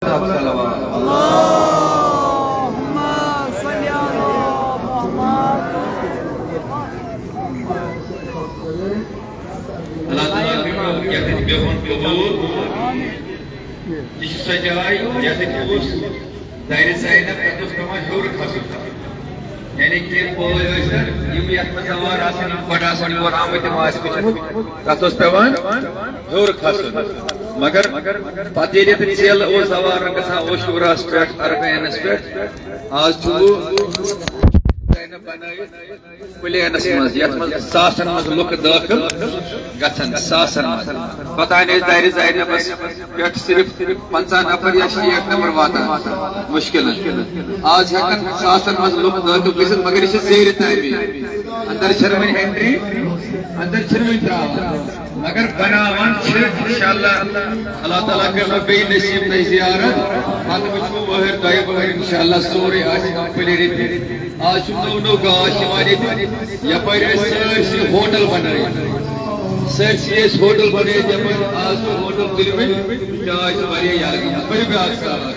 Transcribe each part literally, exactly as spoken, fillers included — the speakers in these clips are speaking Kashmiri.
صلوات۔ اللہ تعالیٰ کٔرِو یَتھ بِہُن قبوٗل۔ یہِ چھِ سۄ جاے یَتھ اوس دَرِ زینب، تَتھ اوس پٮ۪وان ہیوٚر کھسُن۔ یعنی کینٛہہ پٲے ٲسۍ نہٕ یِم یَتھ منٛز سوار آسان، یِم گۄڈٕ آسان یور آمٕتۍ، تِم آسہِ وٕچھمُت، تَتھ اوس پٮ۪وان ہیوٚر کھسُن۔ مگر پتہٕ ییٚلہِ ییٚتہِ ژیل اوس سوارن گژھان، اوس شُراہس پٮ۪ٹھ، اربعینس پٮ۪ٹھ، آز چھُ وۄنۍ بنٲوِتھ پلینس منٛز، یتھ منٛز ساسن منٛز لُکھ دٲخل گژھن، ساسن منٛز۔ پتہٕ آیہِ أسۍ دارِ زینبس پٮ۪ٹھ صرف پنٛژاہ نفر یا شیٹھ نفر واتان مشکلن۔ آز ہٮ۪کن ساسن منٛز لُکھ دٲخل گٔژھِتھ، مگر یہِ چھِ زیرِ تعمیٖر۔ اندر چھَنہٕ وۄنۍ entry، اندر چھِنہٕ وۄنۍ ترٛاوان۔ مگر بناوان چھِ، انشاءاللہ، اللہ تعالیٰ کٔرِنو بیٚیہِ نصیٖب تۄہہِ زیارت۔ پتہٕ وٕچھو وٕہٕرۍ دۄیہِ وٕہٕرۍ، انشاءاللہ، سورُے آسہِ complete۔ آز چھُ نوٚو نوٚو گاش یِوان ییٚتہِ۔ یپٲرۍ ٲسۍ سٲرسٕے ہوٹل بنٲیِتھ، سٲرسٕے ٲسۍ ہوٹل بنٲیِتھ یپٲرۍ۔ آز چھِ ہوٹل تُلمٕتۍ، جاے چھِ واریاہ یلہٕ گٔمٕژ۔ پٔرِو بیٛاکھ سوال۔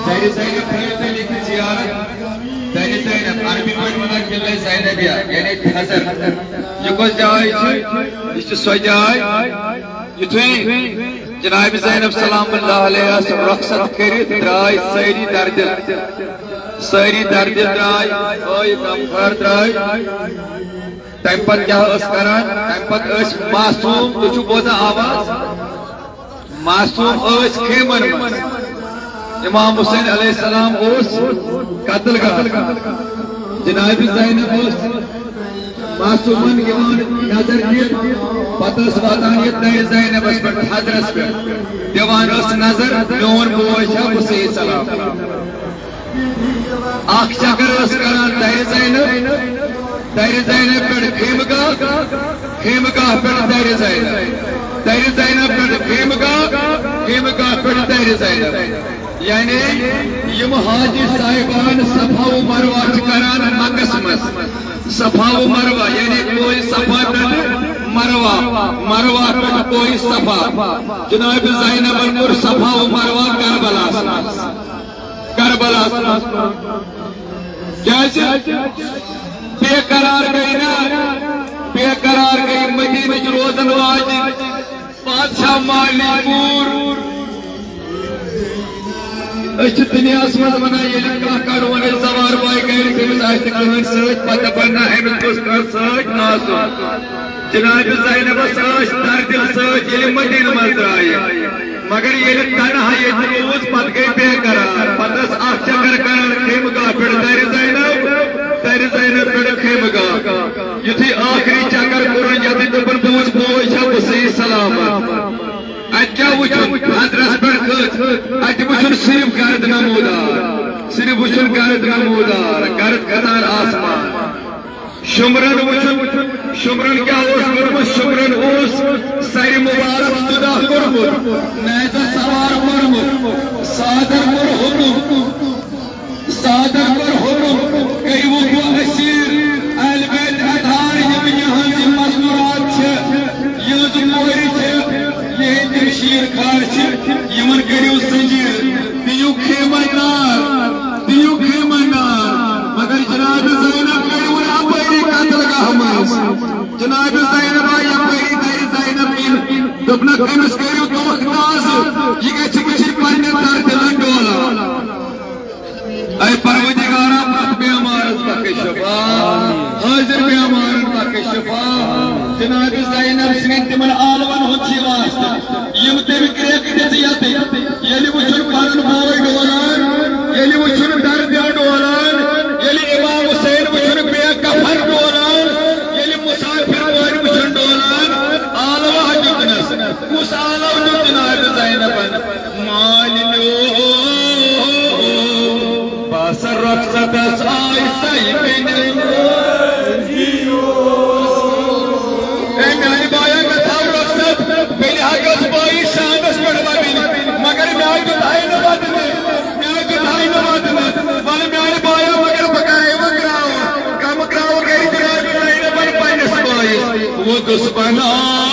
دَرِ زینب تھٲیِو تُہۍ لیکھِتھ زیارت۔ دَرِ زینب، عربی پٲٹھۍ وَنان قلعہ زینبیہ، یعنی تھزر۔ یہِ کۄس جاے چھِ؟ یہِ چھِ سۄ جاے، یُتھُے جناب زینب سلام اللہ علیہس رخصت کٔرِتھ درٛاے سٲری دردِ، سٲری دردِ درٛاے، ٲے غمخار درٛاے۔ تَمہِ پتہٕ کیٛاہ ٲس کران؟ تَمہِ پتہٕ ٲسۍ معصوم، تُہۍ چھِو بوزان آواز؟ معصوم ٲسۍ خیمن منٛز۔ امام حسین علیہ السلام اوس قتل گاہ۔ جناب زینب اوس معصومن یِوان نظر دِتھ، پتہٕ ٲس واتان یہِ دَرِ زینبس پٮ۪ٹھ، تھزرس پٮ۪ٹھ، دِوان ٲس نظر، میون بوے چھا حسین سلام۔ اکھ چکر ٲس کران دَرِ زینب، دَرِ زینب پٮ۪ٹھ خیمہٕ گاہ، خیمہٕ گاہ پٮ۪ٹھ دَرِ زینب، دَرِ زینب پٮ۪ٹھ خیمہٕ گاہ، خیمہٕ گاہ پٮ۪ٹھ دَرِ زینب۔ یعنی یِم حاجی صاحبان صفا و مروہ چھِ کران مکس منٛز۔ صفا و مروہ یعنی کوہِ صفا پٮ۪ٹھ مروہ، مروہ پٮ۪ٹھ کوہِ صفا۔ جناب زینبن کوٚر صفا و مروہ کربلاہس منٛز۔ کربلاہس منٛز۔ کیازِ؟ بے قرار گٔے نا، بے قرار گٔے مدینٕچ روزن واجِنۍ۔ بادشاہ مالی پوٗر۔ أسۍ چھِ دُنیاہَس منٛز وَنان، ییٚلہِ کانٛہہ کَڑوُن أسۍ زوار باے گَرِ، تٔمِس آسہِ نہٕ کٕہٕنۍ سۭتۍ، پَتہٕ دَپان، نہ، أمِس گوٚژھ کانٛہہ سۭتۍ آسُن۔ جناب زینبَس ٲسۍ دَردِل سۭتۍ، ییٚلہِ مدیٖنہٕ منٛز درٛایہِ۔ مگر ییٚلہِ تنہا ییٚتہِ روٗز، پَتہٕ گٔے بے قرار۔ پَتہٕ ٲس اَکھ چکر کران خیمہٕ گاہ پٮ۪ٹھ دَرِ زینب، دَرِ زینب پٮ۪ٹھ خیمہٕ گاہ۔ یُتھُے ٲخری چکر کوٚرُن، یَتھ دوٚپُن، بہٕ وٕچھٕ بوے چھا بہٕ صحیح سلامت۔ اَتہِ کیٛاہ وٕچھُن؟ تھزرس پٮ۪ٹھ کھٔژ، اَتہِ وٕچھُن صرف گرد نمودار، صرف وٕچھُن گرد نمودار، گرد کھسان آسمان۔ شُمرن وٕچھُن، شُمرن کیٛاہ اوس کوٚرمُت؟ شُمرن اوس سرِ مُبارک جُدا کوٚرمُت، نیزٕ سوار کوٚرمُت، صادر کوٚر حُکُم۔ صادر کوٚر حُکُم، کٔرِو بہٕ اسیٖر اہل بیت اطہار، یِم یِہٕنٛز یِم مستوٗرات چھِ، یِہٕنٛز کورِ چھِ، یِہٕنٛدۍ تِم شیٖر خار چھِ، یِمن کٔرِو زنجیٖر، دِیِو خیمن نار، دِیِو خیمن نار۔ مگر جناب زینب کٔرِو نہٕ اپٲری قتل گاہ منٛز۔ جناب زینب آیہِ یپٲری دَرِ زینب کِنۍ، دوٚپنکھ، أمِس کٔرِو دۄکھ تازٕ، یہِ گژھِ وٕچھِنۍ پننٮ۪ن دردِلن ڈولان۔ اے پروردگارا، پرٛٮ۪تھ بیمارس بخش شفا، حٲضِر بیمارن بخش شفا۔ جناب زینب سٕنٛدٮ۪ن تِمن عالمن ہُنٛد چھُ واسطہٕ، یِم تٔمۍ کرٛٮ۪کھ دِژ یتھ، ییٚلہِ وٕچھُن پنُن بوے ڈولان، ییٚلہِ وٕچھُن دردِل ڈولان، ییٚلہِ امام حسین وٕچھُن بے کفن ڈولان، ییٚلہِ مسافر کورِ وٕچھُن ڈولان، آلوا دیُتنس۔ کُس آلو دیُت جناب زینبن؟ مالِنیو، بس رخصتس آے سیہِ بیٚنہِ۔ اے میانہِ بایا، مےٚ تھاو رخصت، بیٚنہِ ہا گٔژھ بٲیِس شانس پٮ۪ٹھ وَنٕنۍ، مگر مےٚ دیُت ہاے نہٕ وَدنہٕ، مےٚ دیُت ہاے نہٕ وَدنہٕ۔ وَلہٕ میانہِ بایا، مگر بہٕ کَرے وۄنۍ گراوُن، کَمہٕ گراوُن گرِ جنابِ زینبن پننِس بٲیِس۔ وۄنۍ بناو۔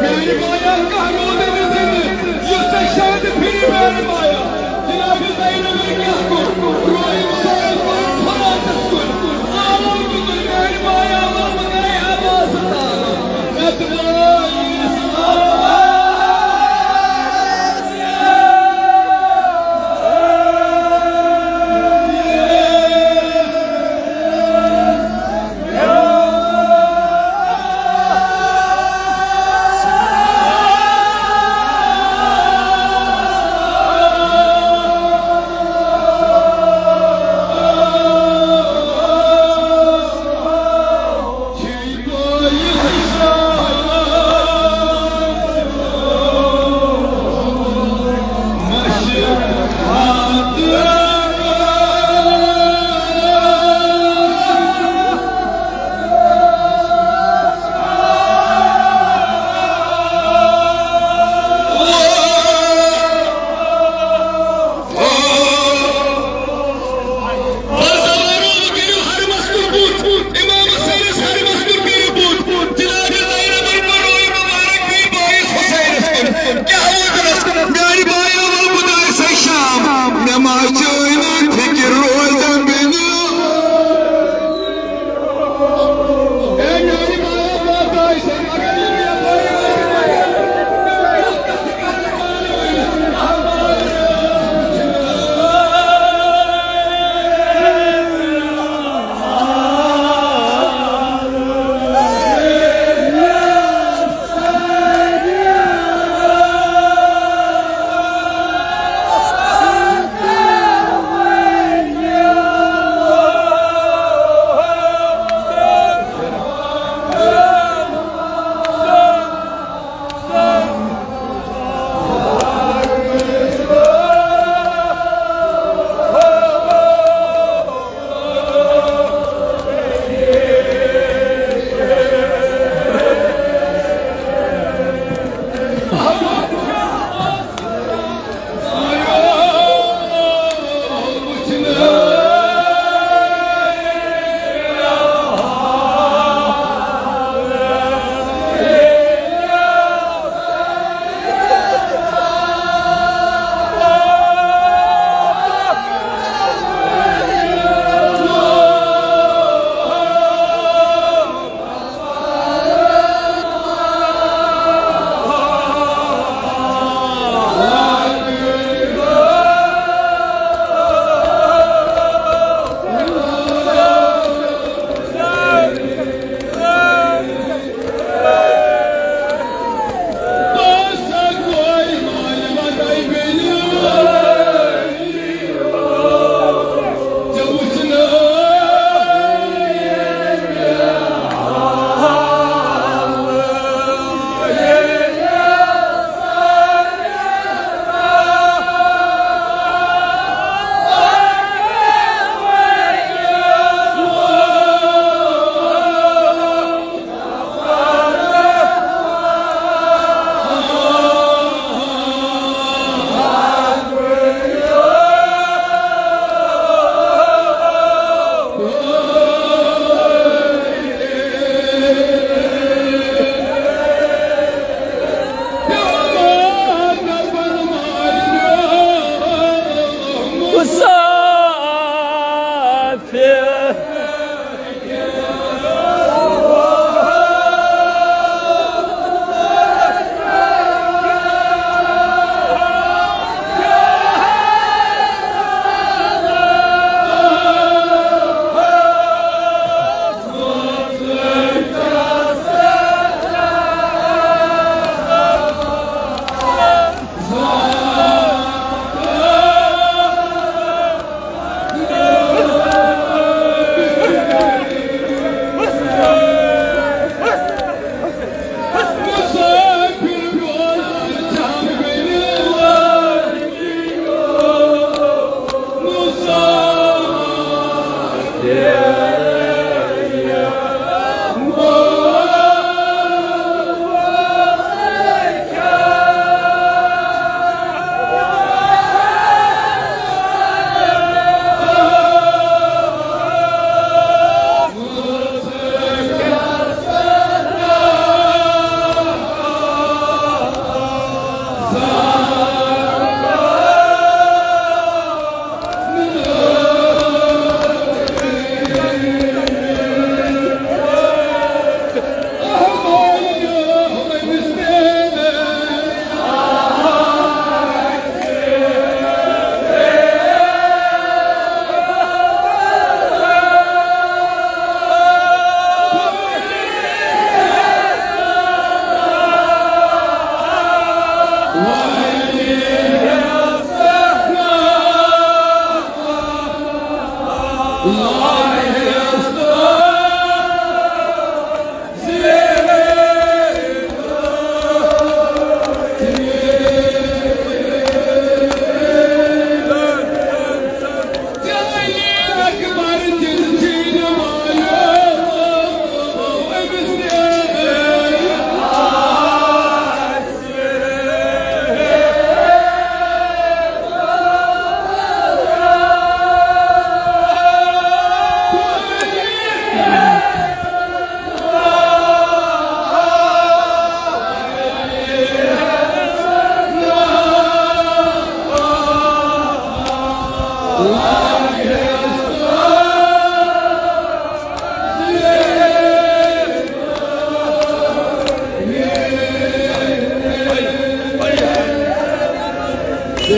میانہِ مایا کانٛہہ روٗدٕے نہٕ زِندٕ، یُس ژےٚ شاید پھِرِ میانہِ مایا۔ جناب زینب کیٛاہ کوٚر؟ رویہِ وۄلرَس کوٚر فراتَس کُن۔ آو تُلُن میانہِ مایا، وَل بہٕ کَرَے عباسَس آو۔ مےٚ ترٛٲے یہِ سلام۔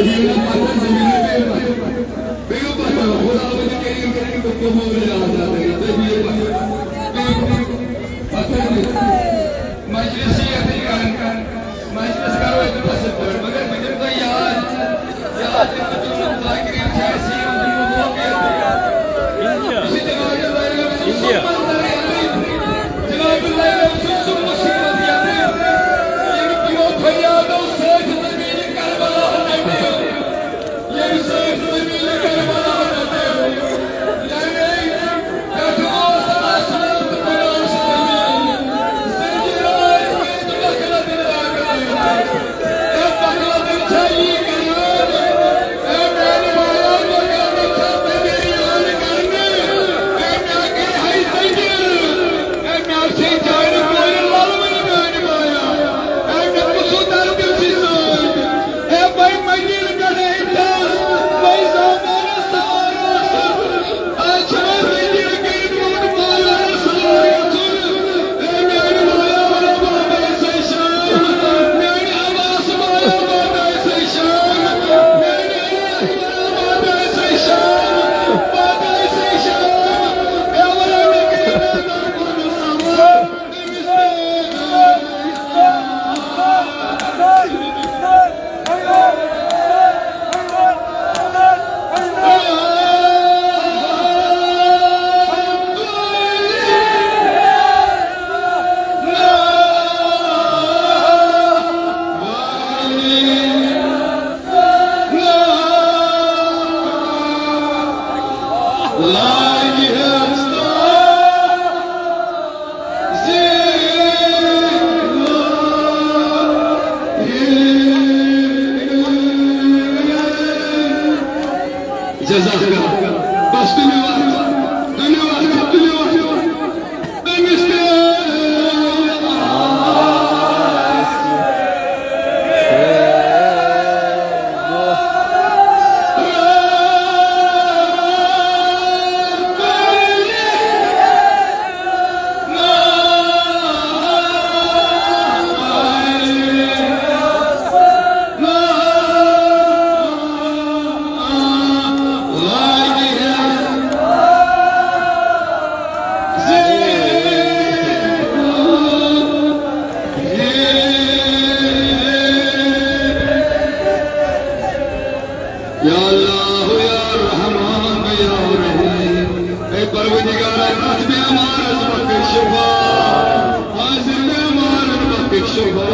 بیٚیہِ پَتھر زٔمیٖنَس پٮ۪ٹھ۔ بیٚیہِ پَتھر، خۄداوند کریم کریم تو قبول آزاد ہے۔ بیٚیہِ پَتھر۔ بیٚیہِ پَتھر۔ مجلس یہِ یَتھ یہِ کران۔ مجلس کرو أتھۍ پَتھرَس پٮ۪ٹھ۔ مگر بہٕ دِمہٕ تۄہہِ یاد۔ یاد دِمہٕ بہٕ تِمَن ذاکرین چھِ اَسہِ یِم دِمو موقعہٕ۔ یہِ چھِ جناب اللہ علیہ وسلم سُنٛد منظر یَتھ۔ جناب اللہ علیہ وسلم سُنٛد مصیبت یَتھ۔ ییٚمہِ تِمو فریادو سۭتۍ زٔمیٖنہِ کربلا رٔٹِو۔ ییٚمہِ سۭتۍ زٔمیٖنہِ کربلا رٔٹِو۔ یعنی، پٮ۪ٹھٕ اوس آسمان تہٕ پٮ۪ٹھٕ اوس زٔمیٖن۔ زٔمیٖن آیہِ تہٕ مۄکلٲو تہٕ لاگہٕ۔ اے مۄکلٲو تہٕ چھا یی کران؟ اے میانہِ بایو، مۄکلٲو تہٕ چھا زٔمیٖن یِوان کرنہٕ؟ اے مےٚ گٔے ہاے زٔمیٖن۔ اے مےٚ چھے چانہِ کورِ للوٕنۍ میانہِ بایو۔ اے مےٚ کُسُ دردِ چھِ سۭتۍ۔ اے بھائی مدیٖنہٕ پٮ۪ٹھ اے دَس، بھائی زامانَس سوار اوسُس۔ آز چھِ وۄنۍ مدیٖنہٕ کٔرِتھ ووت مالَس سوار گژھُن۔ اے میانہِ بایو، واتہٕ آسے شام۔ میانہِ عباس بایو، واتہٕ آسے شام۔ میانہِ علی اکبر، واتہٕ آسے شام۔ واتہٕ آسے شام۔ اے وَلہٕ مےٚ کٔرِو سوار۔ جزاک اللہ۔ بس تُلِو اَتھ، تُلِو اَتھ، تُلِو اَتھ۔ تٔمِس تہِ یا اللہ، یا رحمان، یا رحیم۔ اے پروردگارا، پرٛٮ۪تھ بیمارس بخش شفا۔ حاضر بیمارن بخش شفا۔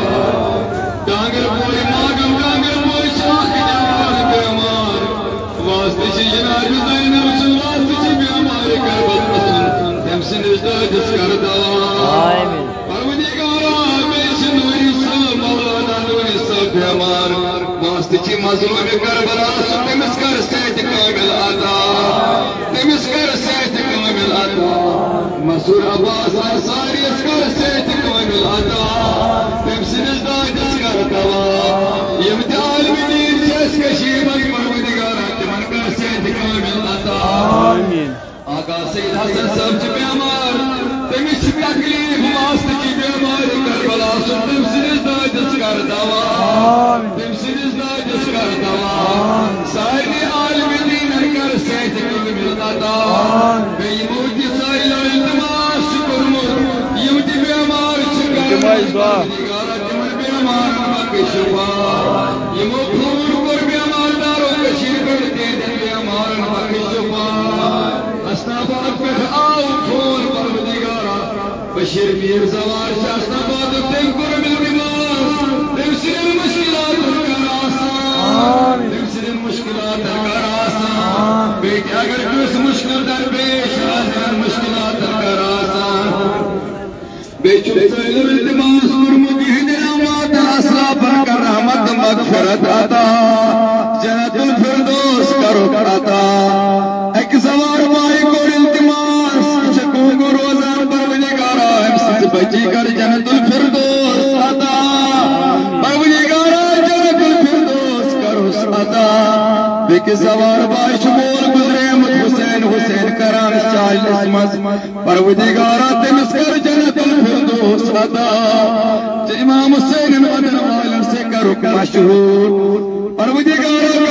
ڈانگر پورِ ماگم ڈانگر پورِ چھِ اکھ جوان بیمار۔ واسطہٕ چھِ جناب زینب سُنٛد، واسطہٕ چھِ بیمارِ کربلا سُنٛد۔ تٔمۍ سٕنٛدِس دادِس کر دوا۔ آمین۔ پروردگارا، بیٚیہِ چھِ نوری صٲب، مولانا نوری صٲب بیمار۔ واسطہٕ چھِ مظلوم کربلا سُنٛد، تٔمِس کر صحت کامل عطا۔ تٔمِس کر صحت کامل عطا۔ مسرور عباس انصاریَس کر صحت کامل عطا۔ تٔمۍ سٕنٛدِس دادِس کر دوا۔ یِم تہِ عالمِ دیٖن چھِ اَسہِ کٔشیٖرِ منٛز، پروردگارا، تِمن کر صحت کامل عطا۔ آمین۔ آقا سید حسن صٲب چھِ بیمار، تٔمِس چھِ تکلیف، واسطہٕ چھِ بیمارِ کربلا سُنٛد، تٔمۍ سٕنٛدِس دادِس کر دوا۔ آمین۔ تٔمۍ سٕنٛدِس دادِس کر دوا۔ آمین۔ سارنٕے عالمِ دیٖنن کر صحت کامل عطا۔ آمین۔ بیٚیہِ یِمو تہِ سارنٕے التماس چھُ کوٚرمُت، یِم تہِ بیمار چھِ التماس دعا۔ پروردگارا، تِمن بیمارن بخش شفا۔ یِمو فون کوٚر بیمار دارو کٔشیٖرِ پٮ۪ٹھ، تِہنٛدٮ۪ن بیمارن بخش شفا۔ اسلام آباد پٮ۪ٹھ آو فون، پروردگارا، بشیر میر زوار چھُ اسلام آبادُک، تٔمۍ کوٚر التماس، تٔمۍ سٕنٛدٮ۪ن مُشکِلاتن کر آسان، تٔمۍ سٕنٛدٮ۪ن مُشکِلاتن کر آسان۔ بیٚیہِ تہِ اگر کٲنٛسہِ مُشکِل درپیش آسہِ، مُشکِلاتن کر آسان۔ بیٚیہِ چھُ سٲلِم التماس کوٚرمُت، یِہنٛدٮ۪ن امواتن اسلافن کر رحمت مغفرت عطا، جنت الفردوس کرُکھ عطا۔ اکہِ سوار بایہِ کوٚر التماس، یہِ چھِ کونگو روزان، پروردگارا، أمۍ سٕنٛز بچی کر جنت الفردوس عطا، پروردگارا، جنت الفردوس کرُس عطا۔ بیٚکِس سوار بایہِ چھُ مول گُزریمُت، حسین، حسین کران چالنس منٛز۔ پروردگارا، تٔمِس کر جنت الفردوس عطا۔ تہٕ امام حسینن ودن والٮ۪ن سۭتۍ کرُکھ مشہوٗر۔ پروردگارا،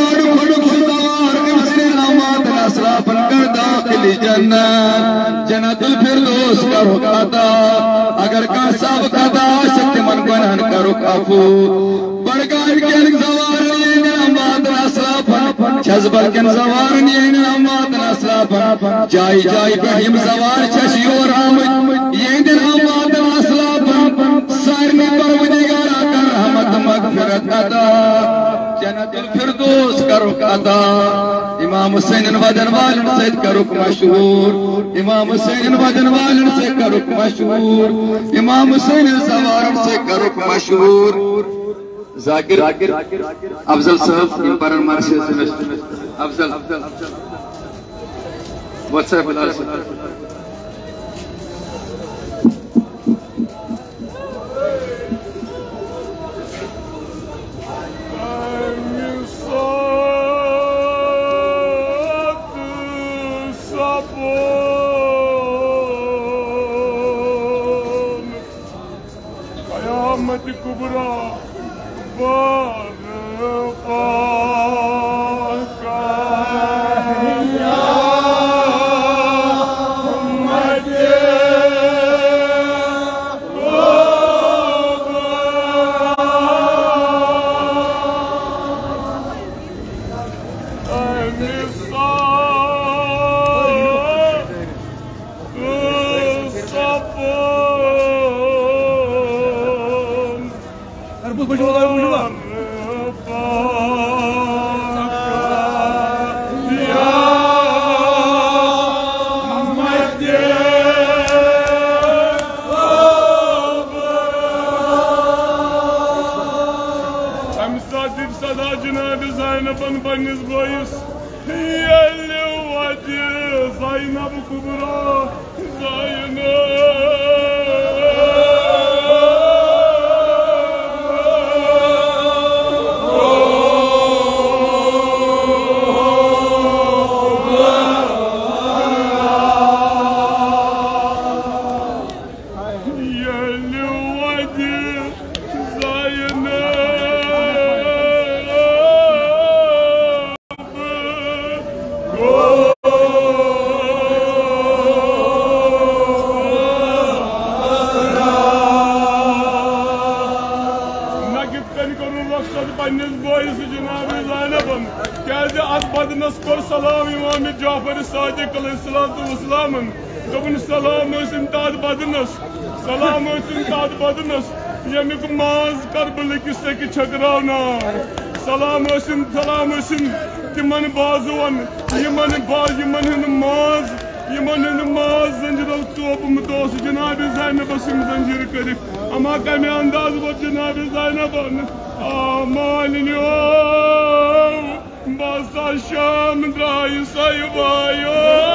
جنت الفردوس کرُکھ عطا۔ اگر کانٛہہ سب خطا آسہِ، تِمن گۄنہن کرُکھ عفو۔ بڈگامہِ کٮ۪ن زوارن یِہنٛدٮ۪ن امواتن اسلافن، چھژبل کٮ۪ن زوارن یِہنٛدٮ۪ن امواتن اسلافن، جایہِ جایہِ پٮ۪ٹھ یِم زوار چھِ اَسہِ یور آمٕتۍ، یِہنٛدٮ۪ن امواتن اسلافن، سارنٕے پروردگارا کر رحمت مغفرت عطا۔ جنت الفردوس کرُکھ عطا۔ امام حسینن ودن والٮ۪ن سۭتۍ کرُکھ مشہوٗر۔ امام حسینن ودن والٮ۪ن سۭتۍ کرُکھ مشہوٗر۔ امام حسینن زوارن سۭتۍ کرُکھ مشہوٗر۔ ذاکر افضل صٲب، یِم پرن مرثیس أمِس۔ افضل، وۄتھ سا بلال صٲب۔ قیامت کبریٰ برپا قیامت۔ تَمہِ ساتہٕ دِژ صدا جناب زینبن پننِس بٲیِس، ییٚلہِ وَتہِ زینب کُبرا زینب۔ ییٚلہِ وَتہِ زینب۔ مےٚ کِتھ کٔنۍ کوٚرُن رۄخصت پننِس بٲیِس جناب زینبن؟ کیازِ اتھ بدنس کوٚر سلام امام جعفر صادق علیہ الصلوۃ والسلامن۔ دوٚپُن، سلام ٲسِن تتھ بدنس، سلام ٲسِن تتھ بدنس، ییٚمیُک ماز کربلہٕ کِس سیٚکہِ چھٔکراوناو۔ سلام ٲسِن، سلام ٲسِن تِمن بازوَن، یِمن با-، یِمن ہُنٛد ماز، یِمن ہُنٛد ماز زنجیرو ژوپمُت اوس جناب زینبس یِم زنجیٖر کٔرِتھ۔ اما کمہِ انداز ووت جناب زینبن؟ آ، مالِنیو۔ بس شام درٛاے سۄے وایو۔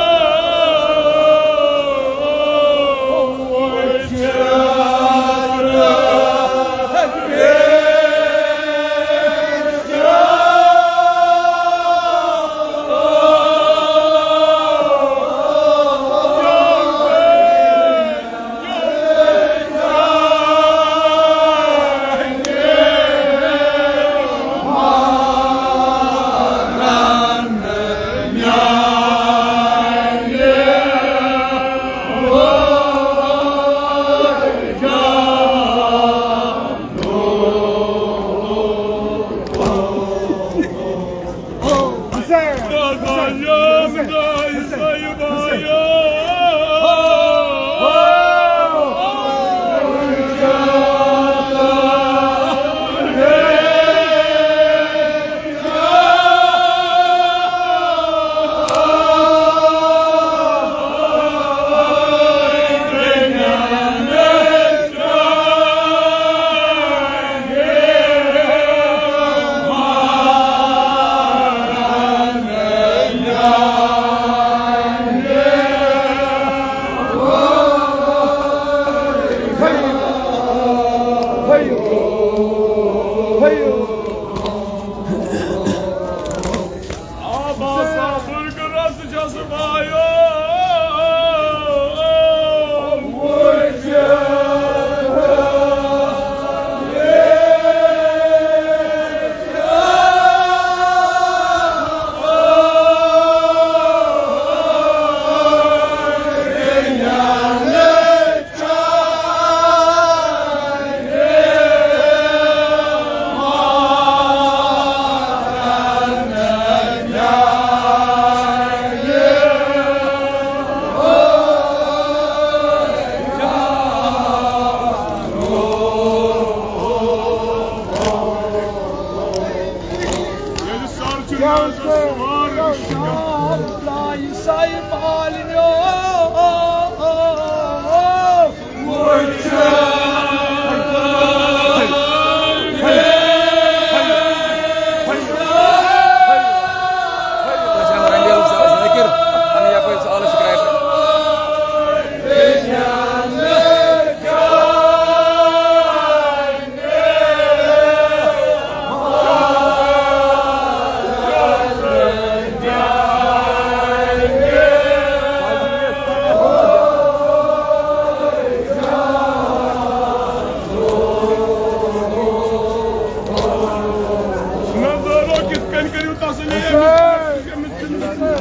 نظر کِتھ کٔنۍ کٔرِو تسلی ییٚمہِ،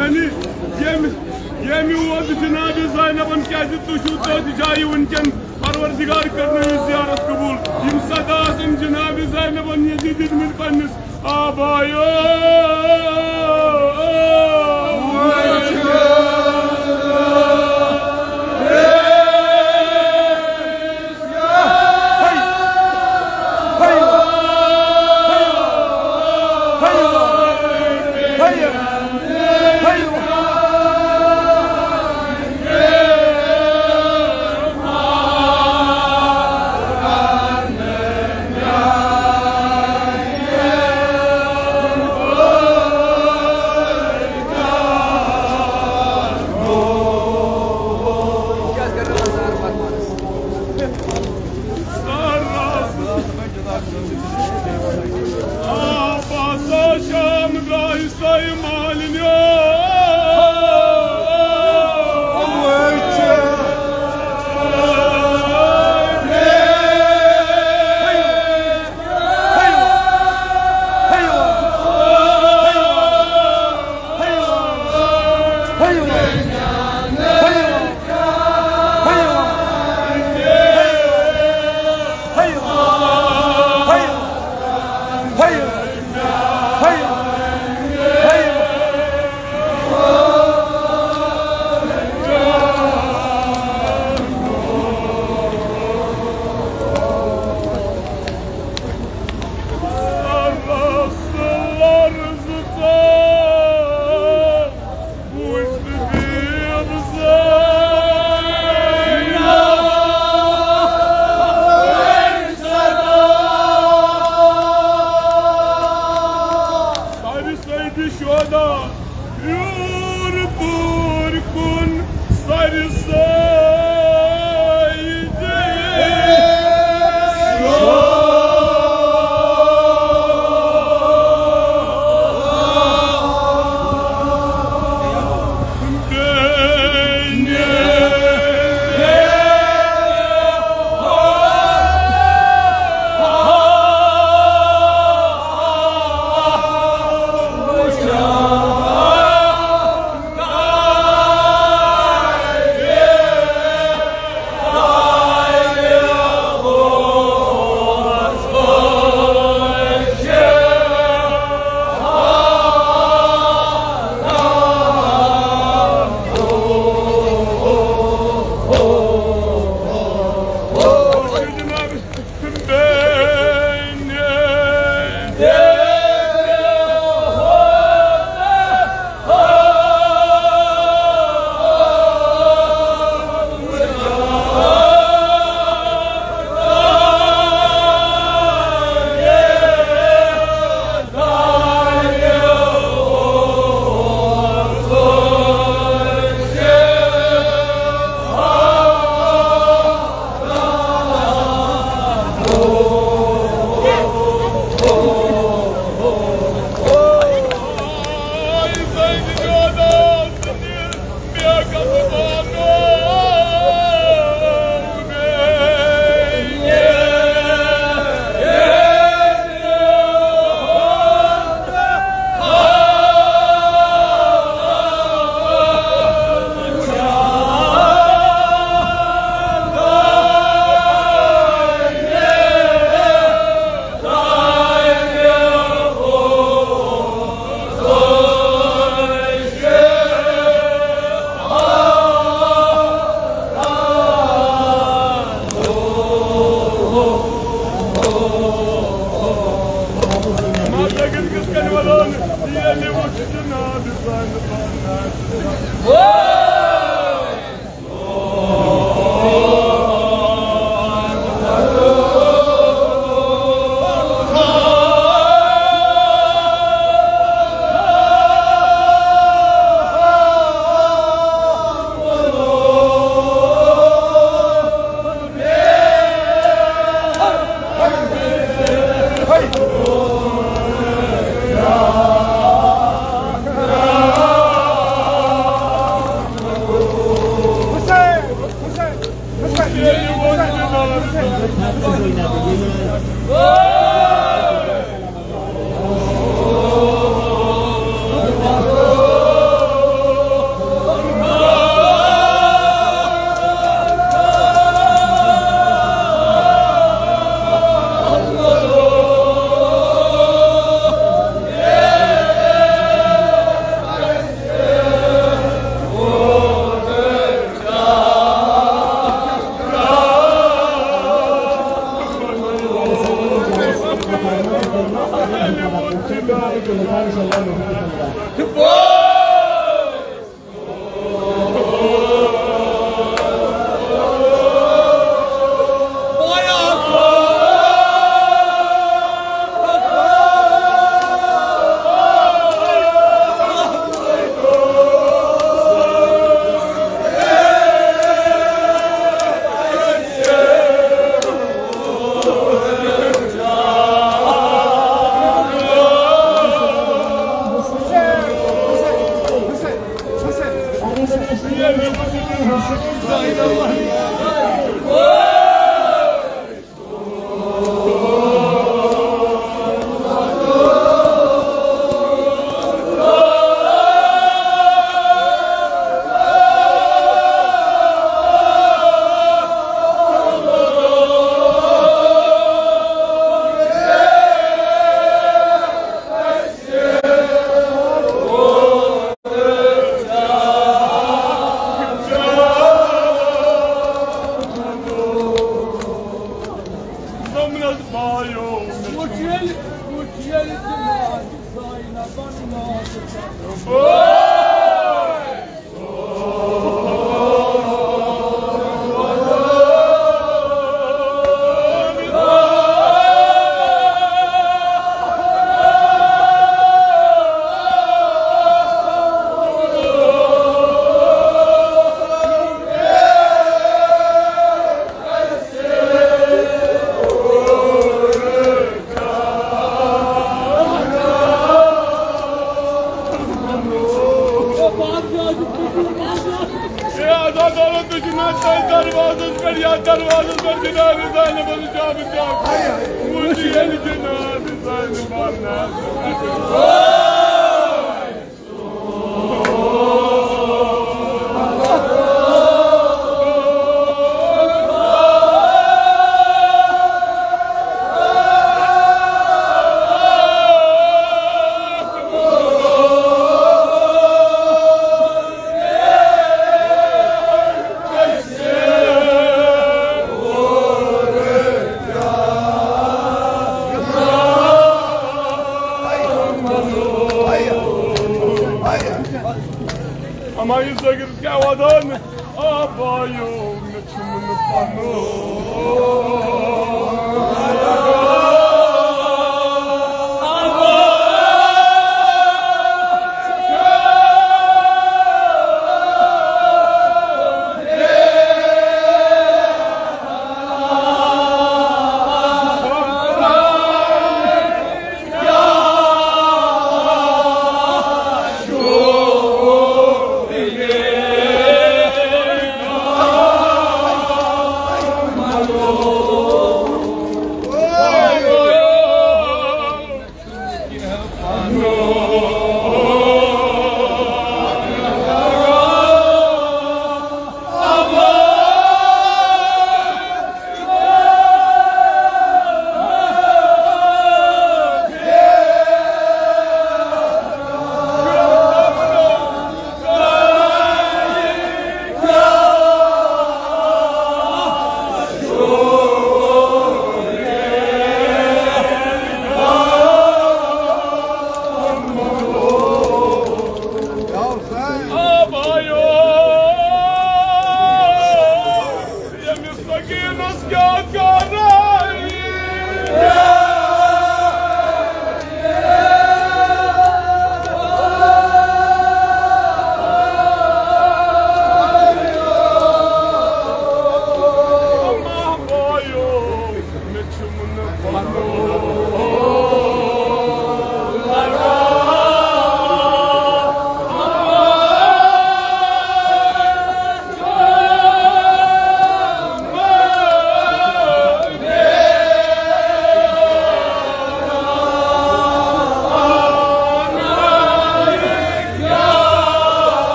ییٚمہِ، ییٚمہِ، ییٚمہِ اوس جناب زینبن کیازِ تُہۍ چھِو تٔتھۍ جایہِ وٕنکیٚن پروردگار کرنٲیِو زیارت قبول۔ یِم صدا آسن جناب زینبن ییٚتہِ دِتمٕتۍ پننِس آبایو۔ سرِ سید شہدا، یور دور کن سرِ سید۔ اے عزادارو، تُہۍ چھِو نہ تَتھ دروازَس پٮ۪ٹھ، یَتھ دروازَس پٮ۪ٹھ جناب زینب حضرت جابر جان؟ وٕچھ ییٚلہِ جناب زینب آسہِ۔ اما یہِ ذٲکِر کیٛاہ وَدان؟ آ بایو، مےٚ چھُنہٕ پَنُن۔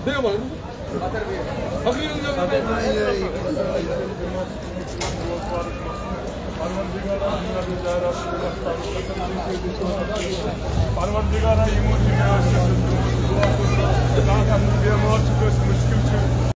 بیٚیہِ وَن۔ پروردگارا، یِمو تہِ مےٚ ٲسۍ دعا کوٚرمُت، کانٛہہ کانٛہہ بیمار چھُ، کٲنٛسہِ مُشکِل چھُ،